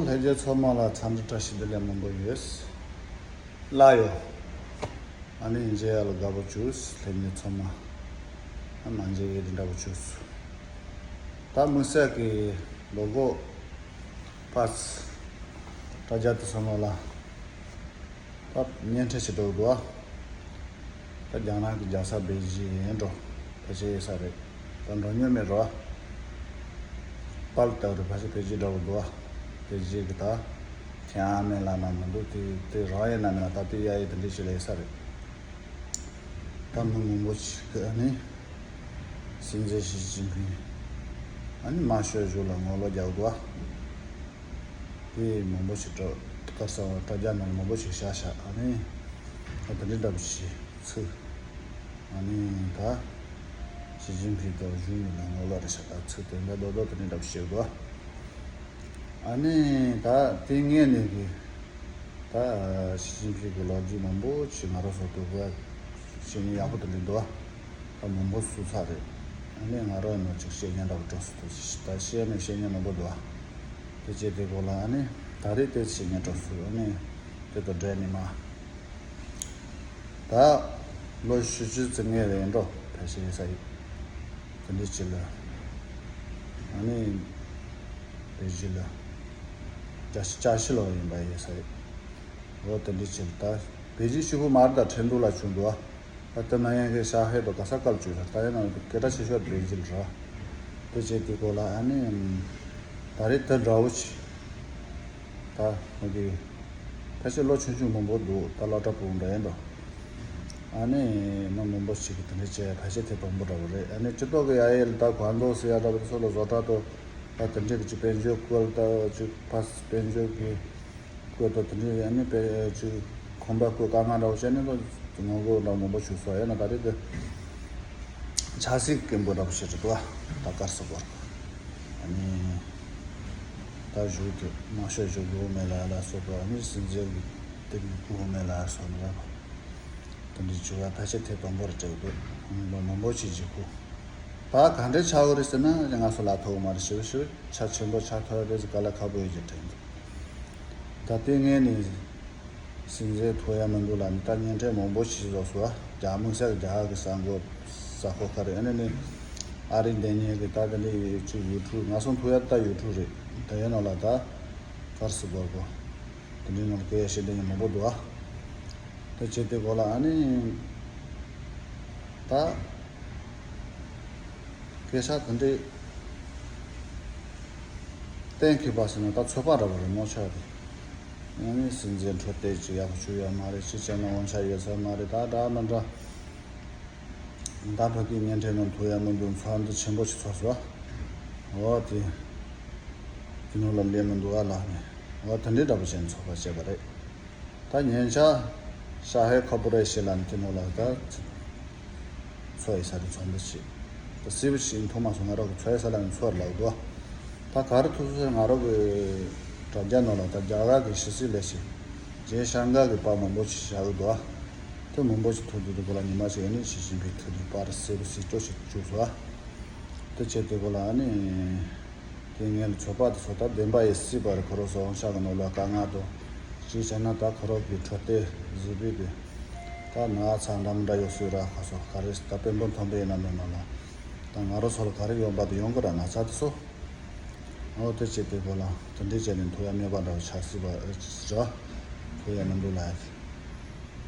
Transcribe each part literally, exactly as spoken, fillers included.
ལྷན་རྒྱས་ཚང་མ་ལ་འཚམས་འདྲི་བཀྲ་ཤིས་བདེ་ལེགས་མང་པོ་ཡོད། ལགས་ཡོད། ཨ་ནི་མཇལ་ཡག་ལ་དགའ་པོ་བྱུང་། ལྷན་རྒྱས་ཚང་མ། ཨ་མ་མཇལ་ཡག་དེ་འདྲ་པོ་བྱུང་སོང་། ད་དམིགས་བསལ་གྱི་ལོ་འགོ་པ་སི་དྲ་རྒྱ་དེ་ཚང་མ་ལ། ད་བརྙན་འཕྲིན་ཞིག་འགྲོ་གི་འདུག་ཨ། ད་རྒྱ་ནག་གི་རྒྱལ་ས་པེ་ཅིན་ཡིན་འགྲོ། ཕལ་ཆེར་ཡོད་ས་རེད། ད་འགྲོ་མྱོང་མེད་རོ། པར་ལྟ་རུ་ཕལ་ཆེར་པེ་ཅིན་འདྲ་བོ་འདུག་ཨ། པེ་ཅིན་གི་ད་ཐེན་ཨན་མེན་ལ་ན་མི་འདུག་དེ་དེ་རང་ཡིན་ན་མེད་ན་ད་དེ་ཡ་ཡི་དེ་འདྲ་ཞིག་ལ་ཡོད་ས་རེད། ད་མི་མང་པོ་ཞིག་གི་ཨ་ནི་སྲིད་འཛིན་ཞི་ཅིན་ཕིང་ཨ་ནི་མ་ཤོད་བཞུགས་ལ་ངོ་ལོག་རྒྱག་འདུག་ཨ། དེ་མང་པོ་ཞིག་འགྲོ། དཀར་ས་བ་དྲ་རྒྱ་ནང་མང་པོ་ཞིག་བཞག་བཞག་ཨ་ནི་ད་དེ་འདྲའི་འདྲ་པོ་ཞིག་ཚུགས། ཨ་ནི་ད་ཞི་ཅིན་ཕིང་དང་གཞུང་གཉིས་ལ་ངོ་ལོག་རེད་ཤག་ད་ཚུགས་དེ་འདྲ་རྡོག་རྡོག་དེ་འདྲའི་འདྲ་པོ་ཞིག་འདུག་ཨ་ནི་ད་དེ་ངས་ནས་གི་ད་ཞི་ཅིན་ཕིང་གི་ལོ་རྒྱུས་མང་པོ་ཞིག་ང་རང་ཚོ་དུ་ག་བཤད་ཉན་ཡག་པོ་དེ་འདྲ་འདུག་ཨ། ད་མང་པོ་བསུབས་ཚར་རེད། ཨ་ནི་ང་རང་ནང་ཅིག་བཤད་ཉན་འདྲ་པོ་འགྲོ་སོང་། ད་བཤད་ནས་བཤད་ཉན་མང་པོ་འདུག་ཨ། དེ་བྱས་དེ་གོ་ལ་ཨ་ནི་ད་རེས་དེ་བཤད་ཉན་འགྲོ་སོང་། ཨ་ནི་དེ་དང་འབྲེལ་ནས་མ། ད་ལོ་བཞི་བཅུ་ཙམ་ངེས་རེད་འགྲོ། ཕལ་ཆེར་ཡིན་ས་ཡིན། དེ་འདྲའི་ཅིག་ལ་ཨ་ནི་པེ་ཅིན་ལ་བརྒྱད་ཅུ་གྱ་བཞི་ལོ་ཡིན་པ་ཡིན་ས་ཡིན། འོ་དེ་འདྲའི་ཅིག་ད་པེ་ཅིན་ཕྱུག་པོ་མར་དང་ཁྲེང་ཏུའུ་ལ་བྱུང་འདུག་ཨ། ད་དེ་ན་ཡང་གི་ཤར་ཧེ་དང་ག་ས་ག་ལ་བྱུང་ས། ད་ཡང་ན་སྐད་གྲགས་ཆེ་ཤོས་པེ་ཅིན་ར། དེ་བྱས་དེ་གོ་ལ་ཨ་ནི་ད་རེས་དེ་འདྲ་བོ་ཅིག་ད་ང་གི་ཕལ་ཆེར་ལོ་ཆུང་ཆུང་མང་པོ་འདུག་ད་སློབ་གྲྭ་ཕྲུ་གུ་འདྲ་ཡིན་འགྲོ། ཨ་ནི་མི་མང་པོ་ཞིག་གིས་དེ་འདྲ་བྱས་ཕལ་ཆེར་དེ་དང་པོ་འདྲ་བོ་རེད། ཨ་ནི་སྤྱི་ཚོགས་ཀྱི་ཡ་ཡལ་ད་གོན་དོ་ཟེར་ཡ་འདྲ་བོ་དེ་ཚོ་ལ་བཟོ་གྲྭ་དང་ད་དེ་འདྲའི་གི་ཅིག་དཔལ་འབྱོར་སྐོར་ད་ཅིག་ཕ་དཔལ་འབྱོར་གྱི་སྐོར་ད་དེ་འདྲའི་ཨ་ནི་དཔེ་ཅིག་ཁང་པ་སྐོར་དཀའ་ངལ་འདྲ་བོ་བྱས་ནས་ད་ངོ་རྒོལ་འདྲ་མང་པོ་བྱུང་སོང་། ཡིན་ན་ད་རེས་དེ་ཆབ་སྲིད་སྐད་འབོད་འདྲ་པོ་བྱེད་ཀྱི་འདུག་ཨ། ད་དཀར་ས་སྐོར་ཨ་ནི་ད་བཞུགས་དེ་མ་ཤོད་བཞུགས་དགོས་མེད་ལ་ལ་སོགས་པ་ཨ་ནི་སྲིད་འཛིན་གྱི་དེ་གི་དགོས་མེད་ལ་སོགས་པ། དེ་འདྲའི་བྱུང་བ་ཕལ་ཆེར་ཐེངས་དང་པོ་རེད་འགྲིག་འདུག་ལོ་མང་པོ་ཞིག་གི་གོ། ད་ག་འདྲའི་ཆགས་ཡོད་རེད་ཟེར་ན་ང་ཚོ་ལ་ཐོག་མ་རེད། ཞེ་པོ་ཞེ་པོ་ཆ་ཆེན་པོ་ཆགས་ཐུབ་རེད་ཟེར་དཀའ་ལས་ཁག་པོ་ཡོད་ཀྱི་དྲན་འདུག་ད་ལྟའི་ངས་ནི་སྲིད་འཛིན་ཐུག་ཡ་མི་འདུག་ལ་ནི་ད་བརྙན་འཕྲིན་མང་པོ་ཞིག་བཟོ་སོང་། རྒྱ་དམིགས་བསལ་རྒྱ་གར་གྱི་གསར་འགོད་གསར་ཤོག་ཁག་རེད། ཨ་ནི་ནི་ཨ་རིའི་འདི་ཉིད་ཀྱི་ད་དེ་འདྲའི་ཅིག་ཡུ་ཊུབ་ང་ཚོ་ཐུག་ཡ་ད་ཡུ་ཊུབ་རེད། དེ་ཡིན་ནོ་ལ་ད་གར་སི་བོར་གོ། དེ་འདྲའི་ནང་ལ་སྐད་ཡ་བཤད་མཁན་མང་པོ་འདུག་ཨ། དེ་བྱས་དེ་གོ་ལ་ཨ་ནི་ད་སྐད་ཆ་དེ་འདྲའི་གཏན་འཁེལ་བ་ཟེར་ན་ད་ཚོད་དཔག་འདྲ་པོ་རེད་མོ་ཆགས་ཏེ། ཨ་ནི་སྲིད་འཛིན་འཕྲོད་བསྟེན་ཅིག་ཡག་པོ་བྱུང་ཡོད་མ་རེད། ཅིག་བྱས་ན་དབང་ཆ་ཡོད་ས་མ་རེད། ད་འདྲ་མི་འདྲ། ད་ཕ་གིའི་བརྙན་འཕྲིན་ནང་ཐུག་ཡ་མི་འདུག་ཚོགས་འདུ་ཆེན་པོ་ཞིག་ཚོགས་སོང་། འོ་དེ་དེ་ནང་ལ་སླེབས་མི་འདུག་ཨ་ལགས་ནས། འོ་དེ་འདྲའི་འདྲ་པོ་བྱས་ནས་ཚོགས་པ་བྱས་པ་རེད། ད་ཉེ་ཆར་ཤ་ཧའེ་ཁོ་པོ་རེ་ཤན་ལ་ནི་དེ་ནང་ལ་ད་ཚོགས་ཡི་ས་རེད་ཚོགས་འདུ་ཞིག་ད་སྲིད་པ་ཞིག་ཐོག་མ་སོང་ང་རང་གི་ཚོགས་ཡི་ས་ལ་ནི་ཚོགས་ལགས་འདུག་ད་ག་རེ་ཐུག་སོང་ཟེར་ང་རང་གི་དྲ་རྒྱ་ནང་ལ་ད་རྒྱ་གར་གྱི་ཕྱི་སྲིད་ལས་བྱེད་རྗེ་ཤང་ག་གི་པར་མང་པོ་ཞིག་བཞག་གི་འདུག་ཨ། དེ་མང་པོ་ཞིག་ཐུག་དུས་དེ་གོ་ལ་ཉི་མ་ཞིག་ཨ་ནི་ཞི་ཅིན་ཕིང་ཐུག་དུས་པར་སེར་པོ་ཞིག་སྐྱོ་ཞིག་བཅུག་སོང་ཨ། དེ་བྱས་དེ་གོ་ལ་ཨ་ནི་དེ་ངས་ཚོད་དཔག་དེ་ཚོ་ད་བདེན་པ་ཡིན་སྲིད་པ་རེད། ཁོ་རང་ཚོ་དབང་ཆ་གི་ནང་ལ་དཀའ་ངལ་དང་ཅིག་བྱས་ན་ད་ཁོ་རང་གི་འཕྲོད་བསྟེན་གཟུགས་པོའི་གི་ད་ན་ཚ་འདྲ་མི་འདྲ་ཡོད་སྲིད་ར། ཁོ་ཚོ་ག་རེ་ད་དཔོན་པོ་མཐོན་པོ་ཡིན་ན་མིན་ན་ལ་ད་ང་རང་ཚོ་ལ་ག་རེ་ཡོང་པ་དེ་ཡོང་གི་ར་ན་ཚ་དེ་ཚོ། འོ་དེ་བྱས་དེ་གོ་ལ་དེ་འདྲའི་བྱས་ནས་ཐུག་ཡ་མེད་པ་འདྲ་བོ་ཆགས་སྲིད་པ་ར། ཐུག་ཡ་མི་འདུག་ལ།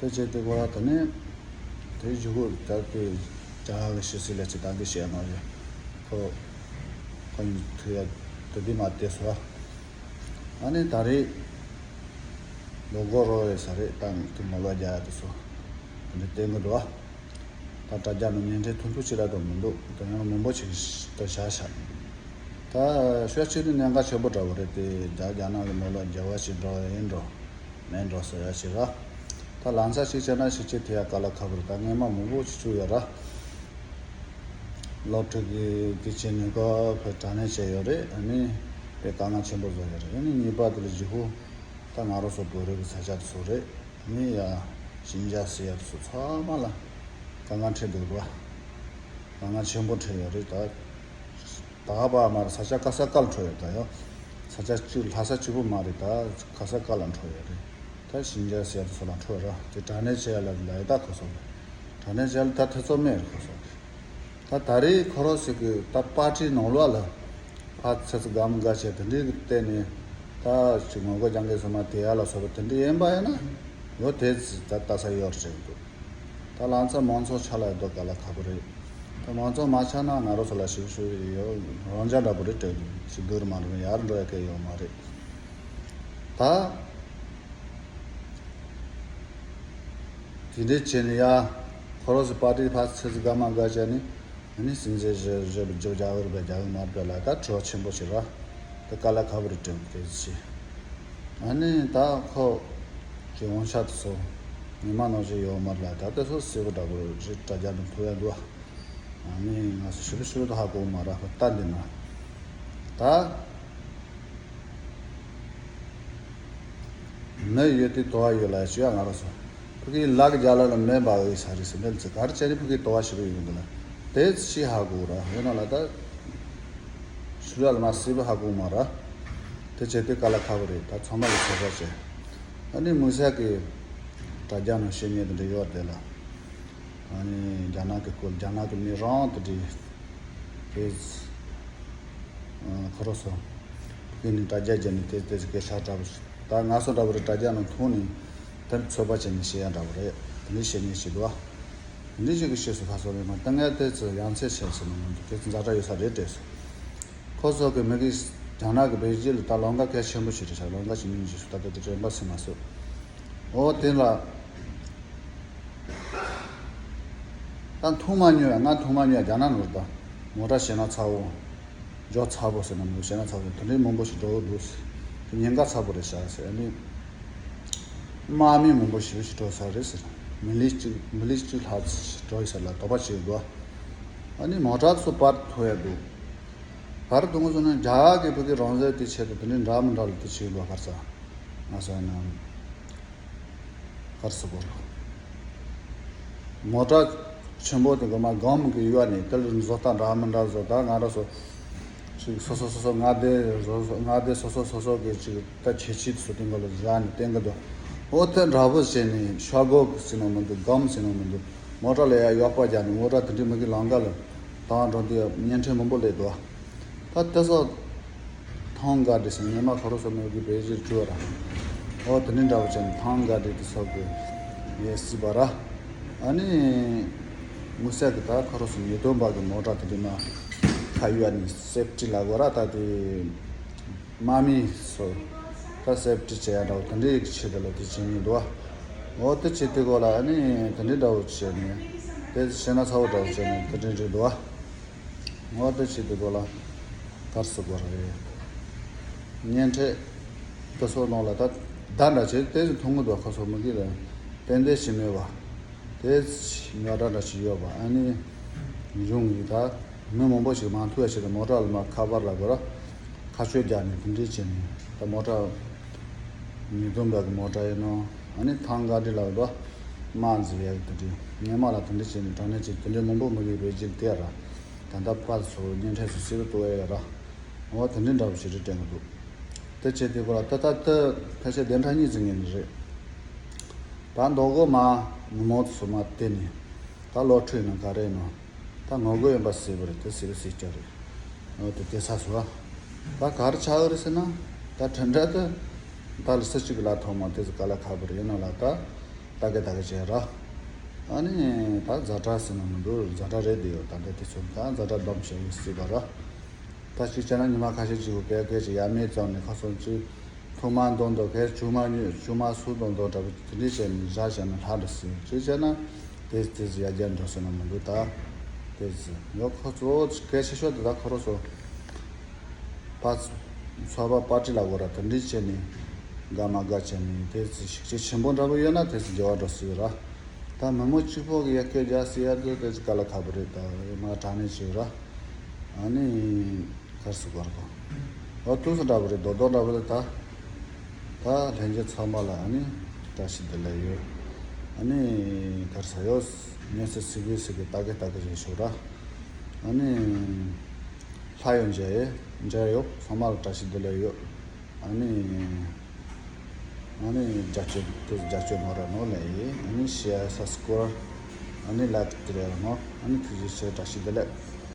དེ་བྱས་དེ་གོ་ལ་དེ་ནས་དེ་གཞུག་གུ་ད་དེ་རྒྱ་གར་གྱི་ཕྱི་སྲིད་ལས་བྱེད་ད་འདི་བཤད་ནོ་རེད། ཁོ་ཁོ་གཉིས་ཐུག་ཡ་དེ་འདི་མ་བལྟས་སོ། ཨ་ནི་ད་རེས་ལོ་འགོ་རོ་རེད་ས་རེད། ད་དེ་མོ་ལ་རྒྱ་ཡ་དེ་ཚོ་དེ་འདྲ་བསྟན་གི་འདུག་ཨ། ད་དྲ་རྒྱ་ནང་བརྙན་འཕྲིན་ཐུང་ཐུང་ཅིག་ར་དང་མི་འདུག་དེ་ཡང་མང་པོ་ཅིག་ད་བཞག་བཞག་ད་ཤོད་ཆེ་ནི་གནད་འགག་ཆེན་པོ་འདྲ་བོ་རེད་དེ། རྒྱ་རྒྱ་ནག་གི་ནང་ལ་འགྱུར་བ་ཞིག་འགྲོ་ཡ་ཡིན་འགྲོ་མེད་འགྲོ་ཟེར་ཡ་ཞིག་ར། ད་ལམ་སང་ཞིག་བྱས་ན་ཞིག་ཅིག་དེ་ཡ་དཀའ་ལས་ཁག་པོ་རེད། ད་སྔོན་མ་མང་པོ་ཅིག་བྱུང་ཡོད་ར། སློབ་ཕྲུག་གི་དེ་བྱས་ནས་ཀ་ཕར་དྲག་གནོན་བྱས་ཡོད་རེད། ཨ་ནི་དཔེ་དཀའ་ངལ་ཆེན་པོ་བཟོ་ཡོད་རེད། ཨ་ནི་གཉིས་པ་དེ་ལ་གཞི་ཧུ་ད་ང་རང་ཚོ་བོད་རིགས་ཀྱི་ས་ཆ་དེ་ཚོ་རེད། ཨ་ནི་ཡ་ཤིན་ཅང་ཟེར་ཡ་དེ་ཚོ་ཚང་མ་ལ་དཀའ་ངལ་འཕྲད་འདུག་ར། དཀའ་ངལ་ཆེན་པོ་འཕྲད་ཡོད་རེད། ད་ད་བ་མར་ས་ཆ་ག་ས་ག་ལ་འཕྲོད་ཡོད་ད་ཡོད། ས་ཆ་གཅིག་ལྷ་ས་གཅིག་པོ་མ་རེད། ད་ག་ས་ག་ལ་འཕྲོ་ཡོད་རེད། ད་ཤིན་ཅང་ཟེར་ཡ་དེ་ཚོ་ལ་འཕྲོ་ར། དེ་དྲག་གནོན་བྱེད་ཡ་ལ་ལ་ཡི་ད་ཁོ་ཚོ་གི་དྲག་གནོན་བྱེད་ཡ་ལ་ད་ཐེ་ཚོམ་མེད་རེད་ཁོ་ཚོ་གི། ད་ད་རེས་ཁོ་རང་ཚོ་གི་ད་པར་ཊི་ནང་ལོགས་ལ་ཕར་ཚུར་དགའ་མི་དགའ་བྱས་དེ་འདྲའི་གི་སྟེང་ནས་ད་ཅིག་ངོ་རྒོལ་རྒྱག་མཁན་ཚོ་མ་དེ་ཡ་ལ་སོགས་པ་དེ་འདྲ་ཡིན་པ་ཡིན་ན་ཡོད། དེ་ཚོ་ད་ལྟ་ས་ཡོད་རེད་འདུག་ད་ལང་ཚོ་མང་ཚོགས་ཆ་ལ་ཡོད་དོ་ག་ལ་ཁག་པོ་རེད། ད་མང་ཚོགས་མ་ཆགས་ན་ང་རང་ཚོ་ལ་ཞིབ་ཞིབ་ཡོད་རང་འཇགས་འདྲ་པོ་རེད་དྲན་འདུག་ཞིབ་སྡུག་རེད་མ་རེད། ཡར་འགྲོ་ཡ་གལ་ཡོད་མ་རེད། ད་དེ་འདྲའི་བྱས་ནས་ཡ་ཁོ་རང་ཚོ་པར་ཊི་ཕར་ཚུར་དགའ་མ་དགའ་བྱས་ནས། ཨ་ནི་སྲིད་འཛིན་རེ་རེ་བརྗོད་རྒྱག་གི་རེད་པས་རྒྱག་གི་མ་རེད་པས་ལ་ད་དྲི་བ་ཆེན་པོ་ཞིག་ར། ད་དཀའ་ལས་ཁག་པོ་རེད་དྲན་དེ་ཆེ། ཨ་ནི་ད་ཁོ་གི་དབང་ཆ་དེ་ཚོ་ཉི་མ་ནང་བཞིན་ཡོད་མ་རེད་ལ། ད་དེ་ཚོ་གསལ་པོ་འདྲ་པོ་རེད། དྲ་རྒྱ་ནང་ཐུག་ཡ་འདུག་ཨ་ནི་ང་ཚོ་ཞིབ་ཞིབ་ཏུ་ཧ་གོ་མ་ར་ཁོ་ལྟ་འདི་ན་ད། མི་ཡོད་དེ་དོ་བ་ཡོད་ལ་ཞུ་ཡ་ང་རང་ཚོ། ཕ་གིའི་ལག་རྒྱ་ལ་ལ་མེ་འབར་ཡོད་ས་རེད་ཟེར་མེད་ཚེ་གར་བྱས་ནས་ཕ་གིའི་དོ་བ་ཞིག་ཡོད་འདུག་ལ། དེ་ཅི་ཧ་གོ་ར་ཡོད་ན་ལ་ད། ཞུ་ཡ་ལ་མ་སྲིད་པ་ཧ་གོ་མ་ར། དེ་བྱས་དུས་དཀའ་ལས་ཁག་པོ་རེད། ད་ཚང་མ་ལ་ཚོད་དཔག་བྱས། ཨ་ནི་དམིགས་བསལ་གྱི་དྲ་རྒྱ་ནང་བཤད་མཁན་དེ་འདྲ་ཡོད་རེད་དེ་ལ། ཨ་ནི་རྒྱ་ནག་གི་སྐོར་རྒྱ་ནག་གི་མི་རང་དེ་འདྲའི་དེ་ཁོ་རང་ཚོ་ཕ་གི་ནས་དྲ་རྒྱ་བརྒྱབ་ནས་དེ་དེ་སྐད་ཆ་འདྲ་པོ་ད་ང་ཚོ་འདྲ་པོ་རེད། དྲ་རྒྱ་ནང་མཐོང་ནས་དེར་ཚོད་དཔག་བྱས་ནས་བཤད་ཡ་འདྲ་པོ་རེད། དེ་འདྲའི་བཤད་མཁན་ཞིག་འདུག་ཨ། དེ་འདྲའི་ཞིག་གི་ཤེས་སུ་ཁ་སོ་རེད་མ་ད་ངས་དེ་ཚོ་ཡང་ཚད་བྱས་ཟེར་ན་མ་འདུག་དེ་ཚོ་ཛ་དྲག་ཡོད་ས་རེད་དྲན་སོང་། ཁོ་ཚོ་གི་མི་གིས་རྒྱ་ནག་གི་པེ་ཅིན་ལ་ད་ལམ་ཁ་གལ་ཆེན་པོ་ཞིག་རེད་ཤག་ལམ་ཁ་ཞིག་མིན་ཞིག་སུ་ད་ལྟ་དེ་དྲན་པ་སེམས་མ་སོ། འོ་དེ་ལ་ད་མཐོང་མ་མྱོང་ཡ་ང་མཐོང་མ་མྱོང་ཡ་རྒྱ་ནག་ནོར་ད་མོ་ཊ་ཞེ་ན་ཚ་བོ། འཇོག་ཚ་བོ་ཟེར་ན་མོ་ཞེ་ན་ཚ་བོ་དེ་འདྲའི་མང་པོ་ཞིག་འགྲོ་འདུག་ཟེར། དེ་ཉེན་ཁ་ཚ་པོ་རེད་ཤག་ཟེར་ཨ་ནི། དམག་མི་མང་པོ་ཞིག་ཞིག་འགྲོ་ས་རེད་ཟེར། མི་ལི་གཅིག་མི་ལི་གཅིག་ལྷག་ཙམ་ཞིག་འགྲོ་ཡི་ས་ལ་དོགས་པ་བྱེད་དགོས། ཨ་ནི་མོ་ཊ་ཚོ་པར་ཐོ་ཡ་འདུག་བར་དུ་ང་ཚོ་ནི་རྒྱ་གར་གྱི་བོད་ཀྱི་རང་བཙན་དེ་ཆེད་དུ་དེ་འདྲའི་འདྲ་མི་འདྲ་ལ་དེ་བྱེད་དགོས་གར་ས་ང་ཚོ་ཡིན་ན་གར་སོ་གོ་རོ། མོ་ཊ་ཆེན་པོ་དེ་གོ་མ་སྒམ་གྱི་ཡུལ་ནས་དེ་ལ་བཟོ་ལྟ་འདྲ་མི་འདྲ་བཟོ་ལྟ་ང་རང་ཚོ་ཅིག་སོ་སོ་སོ་སོ་མངའ་སྡེ་བཟོ་སོ་མངའ་སྡེ་སོ་སོ་སོ་སོ་གི་ཅིག་ད་ཁྱད་ཆོས་དེ་ཚོ་དེ་འགོ་ལ་བཞག་ནས་བསྟན་གི་འདུག་འོ་དེ་འདྲ་པོ་བྱས་ནས་ཤ་གོ་ཟེར་ན་མི་འདུག་སྒམ་ཟེར་ན་མི་འདུག་མོ་ཊ་ལ་ཡ་གཡོག་པ་རྒྱག་ནས་མོ་ཊ་དེ་འདྲའི་མི་གི་ལམ་ཁ་ལ་དང་འགྲོ་དུས་བརྙན་འཕྲིན་མང་པོ་སླེབས་འདུག་ད་དེ་ཚོ་ཐང་ག་འདི་ཟེར་ཉི་མ་ཁོ་རང་ཚོ་མི་གི་བེད་སྤྱོད་བཅུག་ར། འོ་དེ་འདྲའི་འདྲ་པོ་བྱས་ནས་ཐང་ག་འདི་དེ་ཚོ་གི་ཡས་སྲིད་པ་ར། ཨ་ནི་དམིགས་བསལ་གི་ད་ཁོ་རང་ཚོ་ཉེས་རྡུང་པ་གི་མོ་ཊ་དེ་འདྲའི་མ་ཁ་གཡོག་ནས་སེབ་ཊི་ལ་གོ་ར་ད་དེ། དམག་མི་ཚོ་ད་སེབ་ཊི་བྱེད་ཡ་འདྲ་བོ་དེ་འདྲའི་ཆེད་དུ་ལ་དེ་བྱེད་ཉེན་འདུག་ཨ། འོ་དེ་བྱེད་དུས་སྐོར་ལ་ཨ་ནི་དེ་འདྲའི་འདྲ་བོ་བྱས་ནས་དེ་བྱས་ན་ཚ་བོ་འདྲ་བོ་བྱས་ནས་དེ་འདྲའི་འདྲའི་འདུག་ཨ། འོ་དེ་བྱེད་དུས་སྐོར་ལ་གར་སོ་སྐོར་རེད། བརྙན་འཕྲིན་དེ་ཚོ་ནང་ལ་ད་བརྡ་འདྲ་བྱས་དེ་ཚོ་མཐོང་གི་འདུག་ཁོ་ཚོ་མི་གི་ལ་ཏན་ཏན་ཞིག་མེད་པ། དེ་ཉོ་གྲ་འདྲ་ཞིག་ཡོད་པ་ཨ་ནི་གཞུང་གི་ད། མི་མང་པོ་ཞིག་མ་ཐུག་ཡ་ཆེད་དུ་མོ་ཊ་ལ་མ་ཁ་པར་ལ་གོ་ར། ཁ་ཆོས་རྒྱག་ནས་དེ་འདྲས་བྱས་ནས་ད་མོ་ཊ། ཉེས་རྡུང་པ་གི་མོ་ཊ་ཡིན་ནོ། ཨ་ནི་ཐང་ག་འདི་ལ་འགྲོ། དམག་འཛིང་ཡ་གི་དེ་འདྲས་ཉེས་མ་ལ་དེ་འདྲས་བྱས་ནས་དྲང་གནས་ཅིག་དེ་འདྲས་མང་པོ་མི་གི་བེད་སྤྱོད་དེ་ར། ད་ལྟ་པར་ཚོ་བརྙན་འཕྲིན་ཚོ་སྲིད་པ་ཏོ་ཡ་ར། འོ་དེ་འདྲས་འདྲ་བོ་ཞིག་རེད་དྲན་གི་འདུག་དེ་བྱས་དེ་གོ་ར་ད་ད་ད་ཕལ་ཆེར་བདུན་ཕྲག་གཉིས་ཙམ་ངེས་ནི་རེད། ད་མདོ་དགོང་མ་ཉིན་མོ་ཚོ་མ་དེ་ནས་ད་ལོ་ཁྲུས་ནང་ག་རེ་ནང་། ད་ངོ་རྒོལ་ཡིན་པ་སྲིད་པ་རེད་དེ་སྲིད་པ་སྲིད་ཀྱི་རེད། འོ་དེ་དེ་ས་སོ། ད་ག་རེ་ཆགས་ཀྱི་རེད་ཟེར་ན། ད་དྲན་འདྲ་དེ། ད་ལ་སུ་གཅིག་གི་ལ་ཐོག་མ་དེ་ཚོ་དཀའ་ལས་ཁག་པོ་རེད་ཡིན་ན་ལ་ད། ད་གེ་ད་གེ་བྱས་ར། ཨ་ནི། ད་ཛ་དྲག་ཟེར་ན་མི་འདུག་ཛ་དྲག་རེད་དེ་ཡོད་ད་འདི་དེ་ཚོ་ད་ཛ་དྲག་སྡོམ་བྱས་ཡོད་སྲིད་པ་ར། ད་གཅིག་བྱས་ན་ཉི་མ་ཁ་ཤས་གཅིག་གོ་གེ་གེ་ཅིག་ཡ་མེད་ཙམ་ནས་ཁ་སང་གཅིག་ཐུག་མ་འདོན་འདོན་གས་ཆུ་མ་ཉོས་ཆུ་མ་སུ་འདོན་འདོན་འདྲ་པོ་དེ་འདྲས་བྱས་ནས་བཞག་བྱས་ན་ལྷག་འགྲོ་སྲིད་ཅེས་བྱས་ན་དེ་དེ་ཚོ་ཡར་རྒྱས་འགྲོ་སྲིད་ན་མི་འདུག་ད་དེ་ཚོ་ཡོད་ཁོ་ཚོ་གལ་ཆེ་ཤོས་དེ་ད་ཁོ་རང་ཚོ་པ་ཚོ་པ་ཊི་ལ་གོ་ར་དེ་འདྲས་བྱས་ནས་དགའ་མ་དགའ་བྱས་ནས་དེ་ཚོ་ཤུགས་རྐྱེན་ཆེན་པོ་འདྲ་པོ་ཡོད་ན་དེ་ཚོ་རྒྱལ་བ་འགྲོ་སྲིད་ར། ད་མི་མང་གཅིག་པོ་གི་ཡ་སྐད་རྒྱག་སྲིད་ཡ་དེ་དེ་ཚོ་དཀའ་ལས་ཁག་པོ་རེད་ད་མ་དྲང་གནས་བྱེད་ར། ཨ་ནི། གར་སོ་གར་གོ། འོ་དུས་སུ་འདྲ་པོ་རེད་རྡོག་རྡོག་འདྲ་པོ་རེད་ད། ད་ལྷན་རྒྱས་ཚང་མ་ལ་ཨ་ནི་བཀྲ་ཤིས་བདེ་ལེགས་ཡོད། ཨ་ནི་གར་ས་ཡོད། ཉེ་སི་སི་བི་སི་གི་ལྟ་གི་ལྟ་གི་རེད་ཤོག་ར། ཨ་ནི་ལྷ་ཡོད་མཇལ་ཡེ་མཇལ་ཡོད་ཚང་མ་ལ་བཀྲ་ཤིས་བདེ་ལེགས་ཡོད། ཨ་ནི་ཨ་ནི་རྒྱབ་སྐྱོར་དེ་རྒྱབ་སྐྱོར་ནོར་ར་ནོར་ལ་ཡིན། ཨ་ནི་ཤེར་སབ་སི་ཀ་རའིབ་ཨ་ནི་ལ་ཡིཀ་དེ་རེད་ནོ། ཨ་ནི་ཐུགས་རྗེ་ཆེ། བཀྲ་ཤིས་བདེ་ལེགས།